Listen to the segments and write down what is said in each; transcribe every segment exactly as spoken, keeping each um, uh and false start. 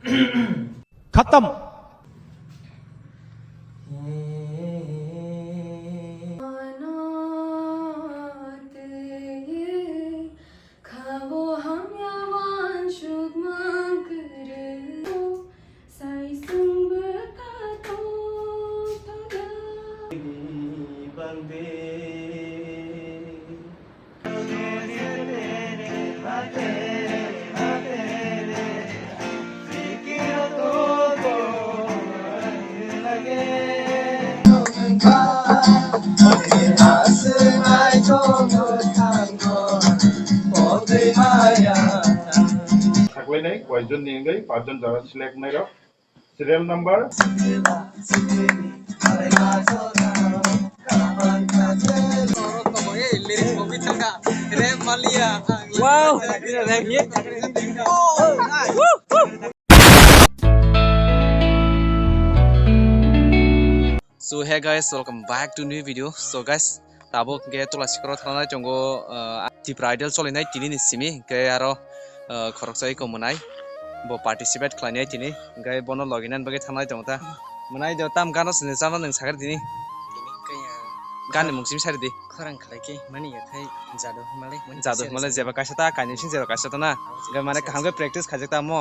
खत्म। Saklainai koijon ni wngwi pachjon jora select nairok. Serial number. Wow. So hey guys, welcome back to new video. So guys, tabuk hwnkhe Tula Sikoro thangnai tongo, uh, Tipra Idol cholinai tini ni simi, hwnkhe aro, uh, khoroksa iko mwnai bo participate khlainai tini, hwnkhe bono logi nani bagwi thangnai tongo ta. Mwnai do tam gano sini chama nwng sakha tini. Tini kaya Gani mung simi sari di. Khorang khlai khe mani yathai Jadu Himalai mani Jadu sari Himalai sari. Jeba kaisa ta, kainwi sing jeba kaisa ta na. Abo Hwnkhe mane sari kaham khe sari. Practice khaijak ta mo.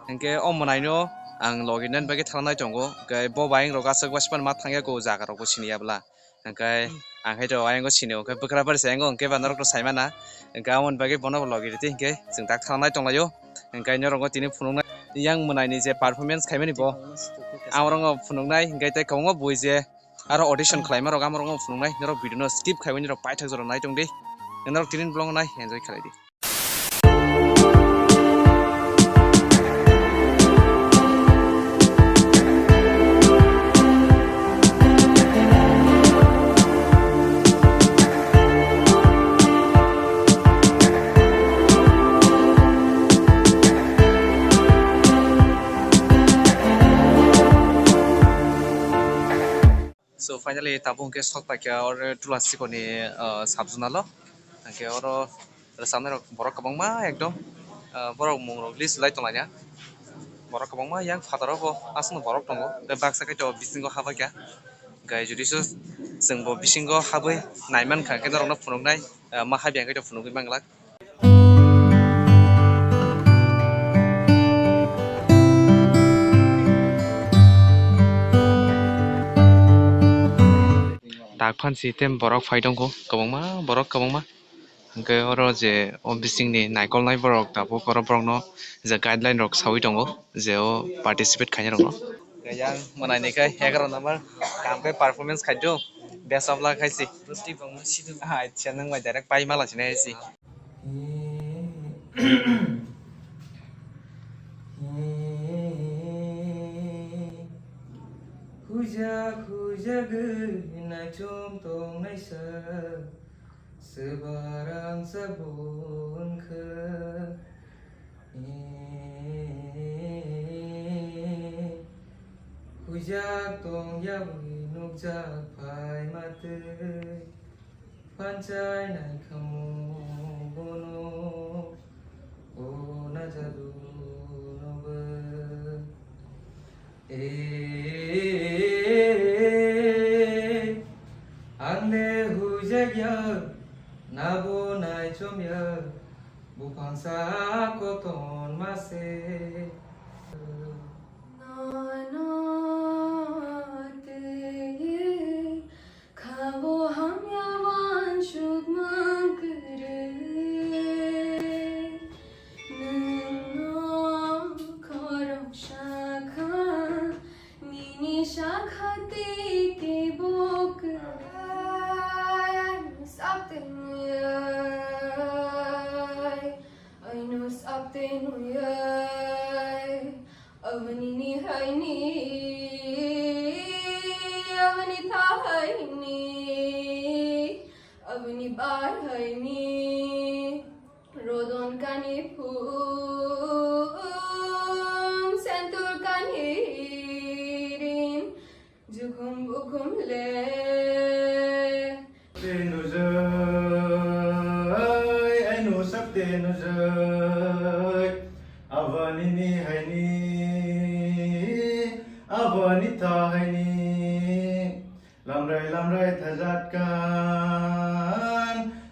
Hwnkhe o mwnaino ang logi nani bagwi thangnai tongo. Hwnkhe bo bayeng rok aswk waspan ma thangya ko jaga rok bo siniya bwla. Hwnkhe ang hai to ayang o sini o, hwnkhe bwkra bari se ayang o, hwnkhe ba norok to sai mana. Hwnkhe aboni bagwi bono bo logi riti hwnkhe chwng tak thangnai tonglaio. Hwnkhe norok o tini phunuknai yang mwnaini je performance khaimani bo. Ang oro phunuknai hwnkhe tei kwbangma bui je aro audition khlaima rok, amo rok phunuknai, norok video no skip khaiwi norok paithak jora nai tong di. Norok tini vlog nai enjoy khlai di. So finally tabuk hwnkhe sok paikha oro Tula Sikoni, uh, sub zonal o. Hwnkhe oro rwchapnai rok borok kwbangma ekdom, uh, borok mung rok list lai tonglaina. Borok kwbangma yang phataro bo aswkno borok tongo. Tei baksa khe to bisingo habaikha. Hwnkhe jodi se chwng bo bisingo habwi naimankha hwnkhe norokno phunuknai, uh, ma habya hwnkhe to phunugwi manglak. Dak phan si tem borok phai tongkho, kwbangma borok kwbangma. Hwnkhe oro je o bisingni naikolnai borok tabuk oro borokno je guideline rok saui tongo je o participate khainai rokno. Yang mwnai ni khe egaroh number kam khe performance khai do, best of luck hai si. Acha, nwng bai direct pai mala sinai hai si. Hujak hujak gwi naichom tong naisa, swbarang sa bun khe. Hujak tong yawi nukjak phai matwi. Panchai nai khamu bono, o na jadu no bo. E, ang de hujak ya, na bo nai chom ya, buphang sa koton ma se. Nono twi Khabo hamya wansuk mankre, nwngno khorok sakha, nini sakha tei teibo kwrwi. Aino sapte nuyai, aino sapte nuyai. Aboni ni haini, aboni tha haini, aboni bai haini, rodon kani phun, sentur kani rin, jukhum bukhum le. Te nujai, aino sapte nujai, aboni ni haini. Aboni thaini lamrai lamrai thajatkan,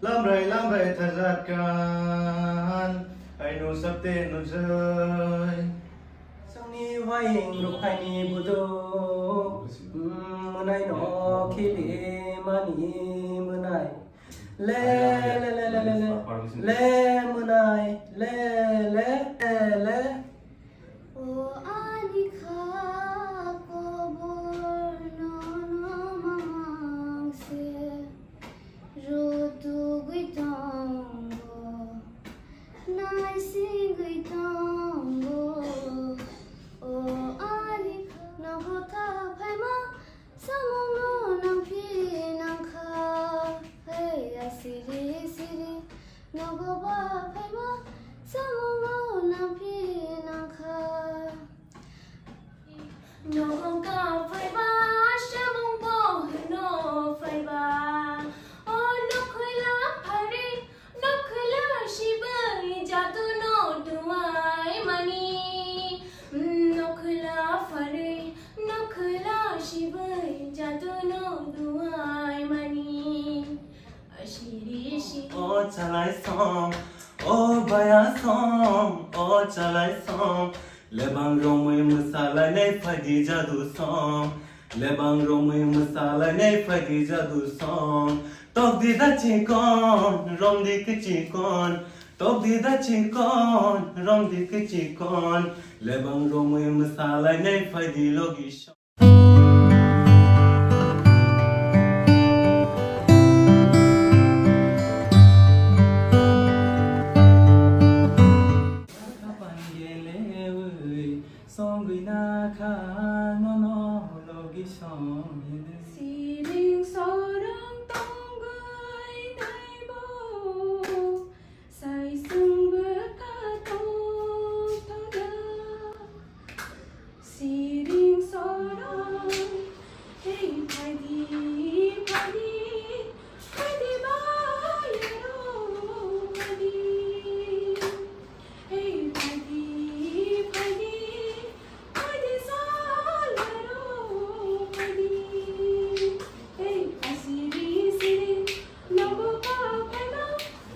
lamrai lamrai thajatkan, aino sapte nujai. Songni waing rukhaini budu, mm, mwnai no khili mani mwnai. Le, le, le, le, le, le. Le, mwnai, le, le, le, le. O ani kha kobor nono mamang se. Rutugwi tongo, naisingwi tongo. O ani kha nogo ta phaima. Samungno nangphi nangkha, hei asiri siri, nogo ba phaima, samungno nangphi nangkha. Nogo ka phaima, samung bo hwno phaiba. O nokhwla phari, nokhwla sibai jadu no duai mani. Nokhwla phari, nokhwla sibai jadu no duai mani. Asiri si. O chalai song, o baya song, o chalai song. Lebang romwi mwsalainai phaidi jadu song. Lebang romwi mwsalainai phaidi jadu song. Tokdi da chikon, romdi kichikon. Tokdi da chikon, romdi kichikon. Lebang romwi mwsalainai phaidi logi song. Songwi nakha nono logi song hini. Siring sorong tongwi naibo, saisung bwkha tongthoda. Siring sorong, hei phaidi, phaidi, phaidi bayaro phaidi. Hei phaidi, phaidi, phaidi salaro phaidi. Hei asiri siri, nogo ka phaima,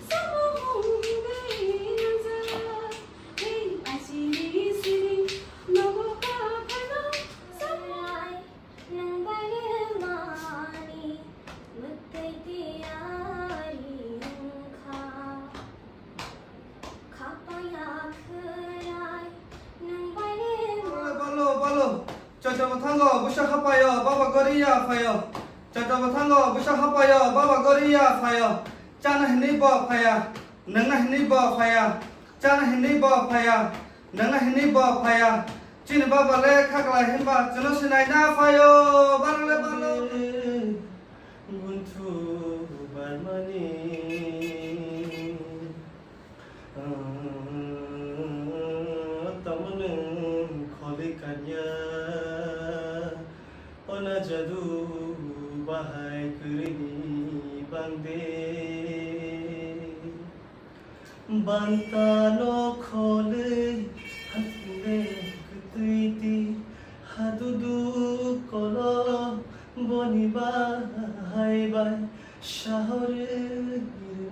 samung hungwi nangja. Hei asiri siri, nogo ka phaima, samung. Nwng bai le mani mwtai tiyari wngkha. Khapaya khwrai nwng bai le mani. Balo, balo, balo. Chaita bwthango busa hapayo, baba goriya phayo. Chaita bwthango busa hapayo, baba goriya phayo. Chana hinwi bo phaya, nwngna hinwi bo phaya. Chana hinwi bo phaya, nwngna hinwi bo phaya. Chini baba le khaklai hinba chwngno sinai na phaio, balo le balo. Bunthu barmani, ah, tamo nwng kholi kanya. Ona jadu bahai kwrwini bangde. Banta no kholwi hathile kwtwi ti hadudu kolo boni bahai bai sahorwi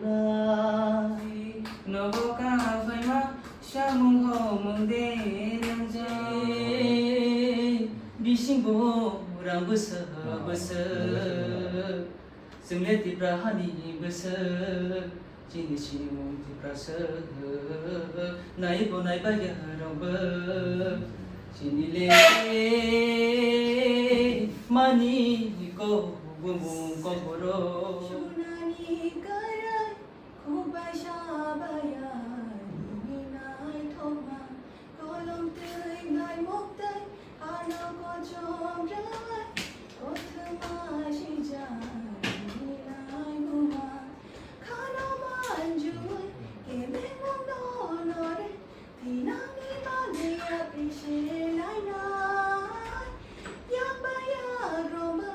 rwna. Nogo ka phaima samung homung de nangjak. Bisingbo rang bwswk bwswk. Chwng le Tipra hani bwswk, chini simung Tiprasa. Nai bo nai bagya rok bo, chini le mani ko bumung ko borok. Sunani karai, khuk bai sa baya, nini naithokma. Kolom twi bai mok twi ano kochom rai, kothoma sijak nini naimungma. Khano manjui kemengmung no nore, thinangni bagwi apri se lainai. Yak bai yak roma,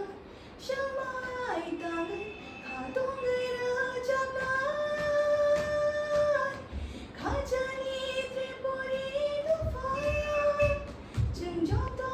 Swmai tangwi khatungwi rwjaknai. Khajani Tripuri Dophayo chwng joto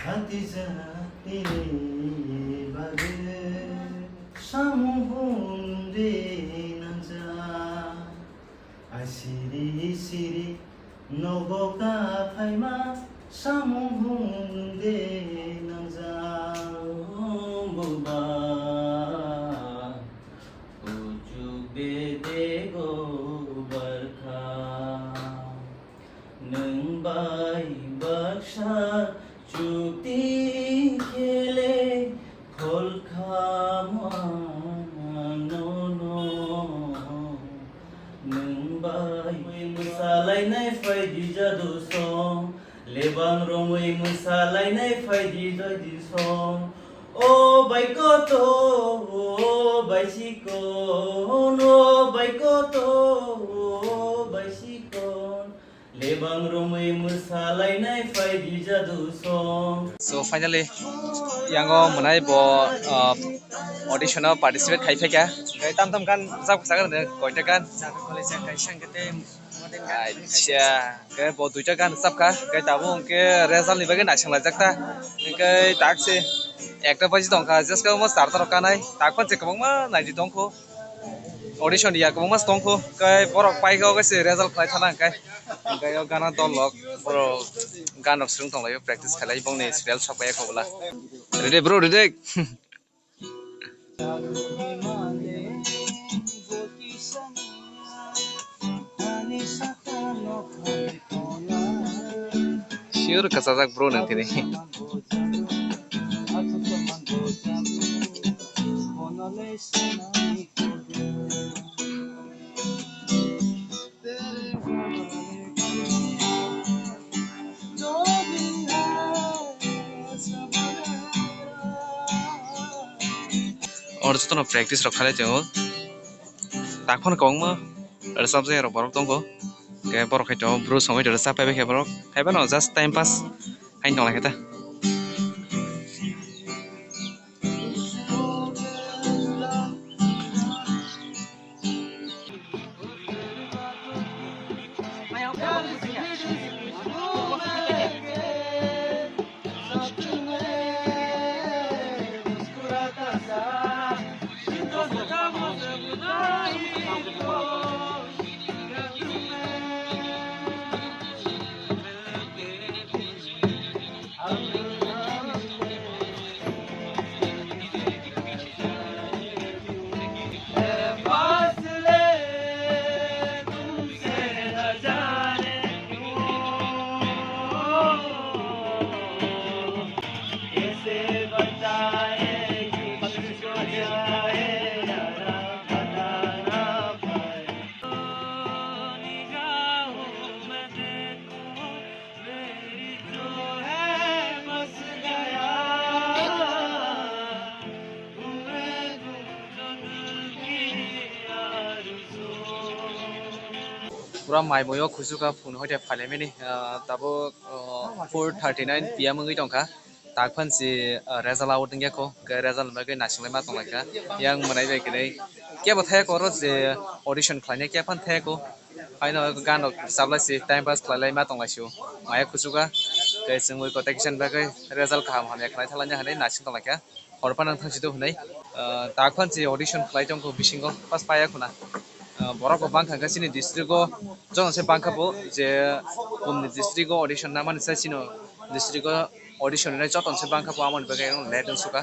Jati jati ni bagwi samung hum de nangjak. Asiri siri nogo ka phaima samung hum de nangjak. Buba uchuk bede go barkha. Nwng bai baksa chukti khele khol khamo ang nono. Nwng bai mwsalainai phai di jadu song, lebang romwi mwsalainai phai di jadu song. O bai koto, o bai sikon, o bai koto, o bai sikon. Lebang romwi mwsalainai phai di jadu song. So finally, yango mwnai bo, uh, audition o participate khai phaikha. Kai tam tam gan rwchap kha, koita gan? Jadu kole sa kaisa hwnkhe tei modern gan. Acha, kai bo duita gan rwchap kha. Kai tabuk hwnkhe result ni bagwi naising laijak ta. Hwnkhe tak se ekta baji tong kha, jeska omo charta rok kanai. Tak phano se kwbangma naidi tong kho. Audition ya kwbangma se tong kho, kai borok pai kha, o kaisa result khlai thana hwnkhe. Hwnkhe o gana dol rok, borok gan rok swrwng tong lai o, practice khlai bongni serial sok pai kho bwla. Ready bro, ready. Sure kwchajak bro nang tini. Oro jotono practice rok khalai tongo. Tak phano kwbangma rwchapjak rok borok tongo. Hwnkhe borok hai tongo, bru songwi rwchap pai bai khe borok. Hai phano just time pass hai tong lai khe ta. Pura mai boyo khusuka phone hoite phailaimani, ah, tabuk, ah, four thirty nine P M wngwi tongkha. Tak phan si, ah, result out wngya kho, hwnkhe result ni bagwi naisinglaima tonglaikha. Yang mwnai bai kwrwi kebo thaya kho oro je audition khlainai khe phano thaya kho. Haino gan rok rwchaplai si time pass khlailai ma tonglaisio. Maya khusuka tei chwngwi kotai kisa ni bagwi result kaham hamya khlai thanglaina hwnwi naising tonglaikha. Hor phano thangsi do hwnwi, ah, tak phan si audition khlai tongkho bisingo pass paiya khuna. Ah, borok bo bangkha hwnkhe chini district o joto se bangkha bo je kumni district o audition namani sai chini district o audition rinai joto se bangkha bo amoni bagwi ang let wng suka.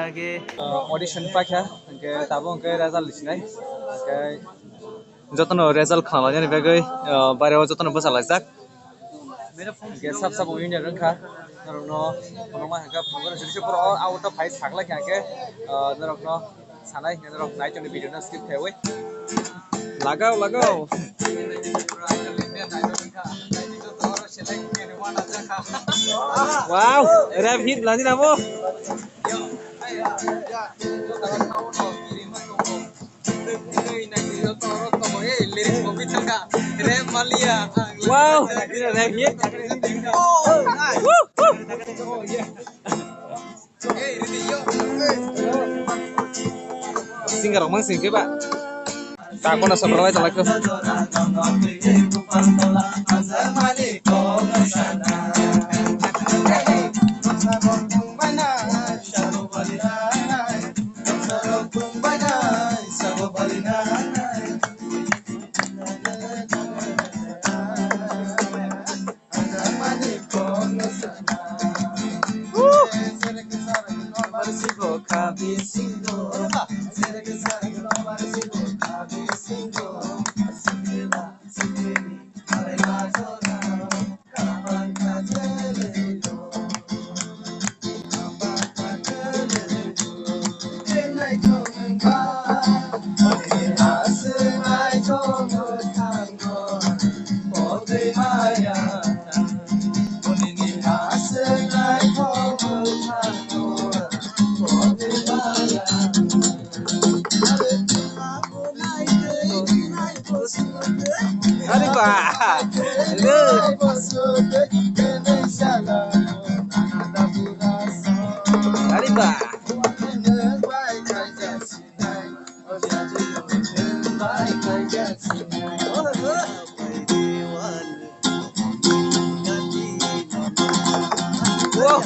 Hwnkhe, uh, audition paikha, hwnkhe tabuk hwnkhe result lisinai. Hwnkhe jotono result khwnajaknani bagwi, uh, baireo jotono bwchalaijak. Hwnkhe sab sabo winner wngkha. Norokno phunukma hwnkhe phunukgwi rw sidi se borok o out o phai saklaikha hwnkhe, uh, norokno sanai hwnkhe norok nai tongdi video no skip khaiwi. Lagao, lagao. Wow, rap hit lani namo. Wow, rap hit. Woo, woo. Singer rok mang sing khe ba. Ta kono sokro lai talai ko. Ari ba. Hello. Ari ba. Wow.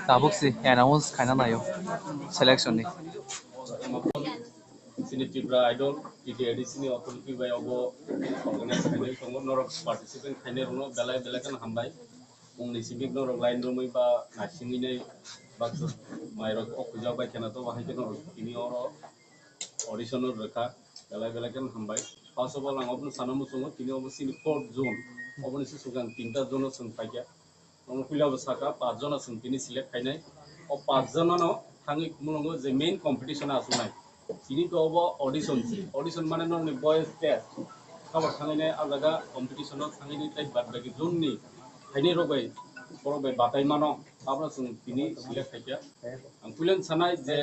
Tabuk si announce khaina naio selection ni. Chini Tripura Idol, T T A D C ni authority bai obo organize khainai tongo, norok participant khainai rokno belai belai kheno hambai. Mungni simi norok line romwi ba naisingwi nai ba mairok okhuijak bai kheno to bahai kheno tini oro audition o rwkha, belai belai kheno hambai. First of all, ang obono sana muchungo, tini obo chini fourth zone, oboni se swkang tinta zone o chwng phaikha. Omo puila bo saka, pach jona chwng tini select khainai. O pach jona no thangwi mulungo je main competition asuknai. Tini to obo audition si. Audition mane norokni voice test. Kabo thangwi nai a jaga competition o thangwi nai tei bad baki zone ni khainai rok bai, borok bai batai mano. Abono chwng tini select khaikha. Ang puila sanai je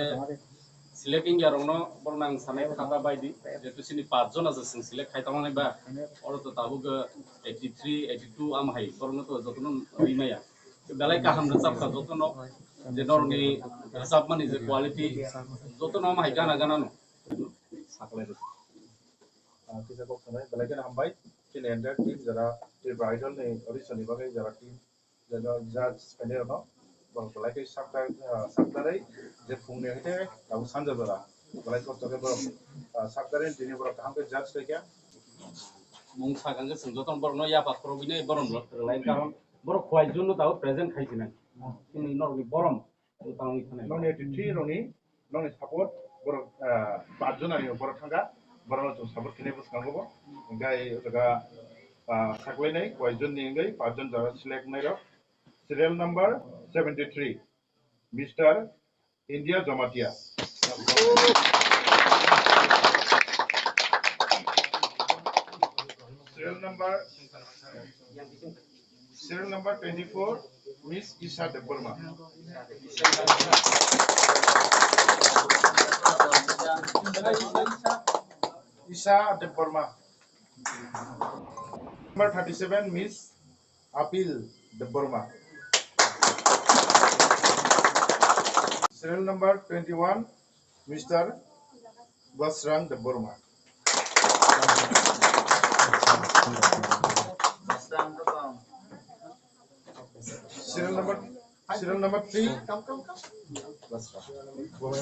select wngya rokno borokno ang sanai khata bai di, jehetu chini pach jona se chwng select khai tongmani ba, oro to tabuk eighty three, eighty two am hai, borokno to jotono rimaya. Belai kaham rwchapkha jotono, je norokni rwchapmani je quality, jotono am hai gana gana no. Saklai rw. Ah, kisa kok sanai, belai kheno hambai, chini entire team jara Tripura Idol ni audition ni bagwi jara team, jara judge khainai rokno, borok belai khe sakta-, ah, saktarwi je phungni hai khe tabuk sanja jora belai kosto khe borok, ah, saktarwi tini borok kaham khe judge khaikha. Mung sakang khe chwng jotono borokno yapha khoroknwi borok rwlai karon borok khwlai jwnno tabuk present khai sinai. Chini norokni borom. Nokni eighty three rokni, nokni support borok, ah, pach jona ni borok thangkha, borokno chwng support khainai bwskango bo. Hwnkhe o jaga, ah, saklainai koi jon ni wngwi pach jon jaga select wngnai rok. Serial number seventy three, Mister India Jamatia. Serial number Serial number twenty-four, Miss Isha Debbarma. Isha Debbarma. Number thirty-seven, Miss Apil Debbarma. Serial number twenty-one, Mister Basrang Debbarma. Serial number, serial number three. Basrang.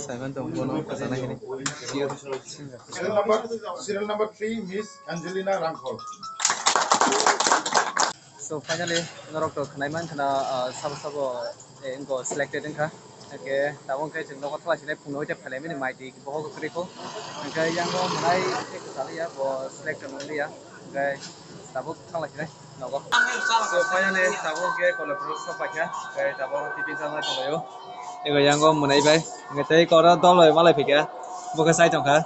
Saiman tong bono kasana gini. Serial number, serial number three, Miss Angelina Rangkhol. So finally, norok to khnai man khna, ah, sabo sabo, eh, wngko selected wngkha. Hwnkhe tabuk khe chwng nogo thwlai sinai phungnwi tei phailai mani mai twi bohok kwrwi kho. Hwnkhe yango mwnai khe kwchaliya, bo selected wngliya. Hwnkhe tabuk thanglai sinai nogo. So finally tabuk khe Kolapur sok paikha. Hwnkhe tabuk tiffin chama tonglaio. Ego yango mwnai bai. Hwnkhe tei koro dol bai malai phikha. Bo khe chai tongkha.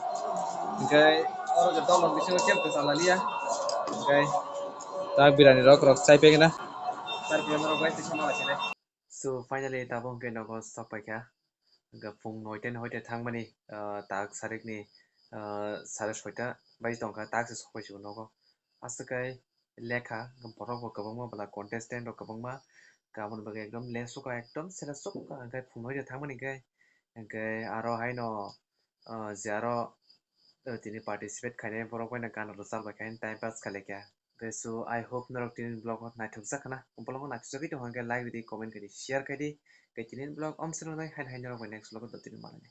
Hwnkhe oro je dol rok bisingo kebo kwchaliya. Hwnkhe tak birani rok rok chai pegna. Tar pore norok bai tisa malai sinai. So finally tabuk hwnkhe nogo sok paikha. Hwnkhe phung noita ni hoite thangmani, ah, tak sarikni, ah, sare soita bai tongkha, tak se sok paisio nogo. Aswk kai lekha, borok bo kwbangma bwla contestant rok kwbangma, kabun bagwi ekdom late sukha, ekdom sere sukha, hwnkhe phung noita thangmani hwnkhe, hwnkhe aro haino, ah, je aro, ah, tini participate khainai borok bai no gana rwchap bai khe time pass khailai kha. Okay, so I hope norok tini vlog o naithok jak khna. Vlog o naithok jagwi tongkha hwnkhe like rwdi, comment khaidi, share khaidi. Hwnkhe tini vlog omswk nai, haino haino norok bai next vlog o totino malai.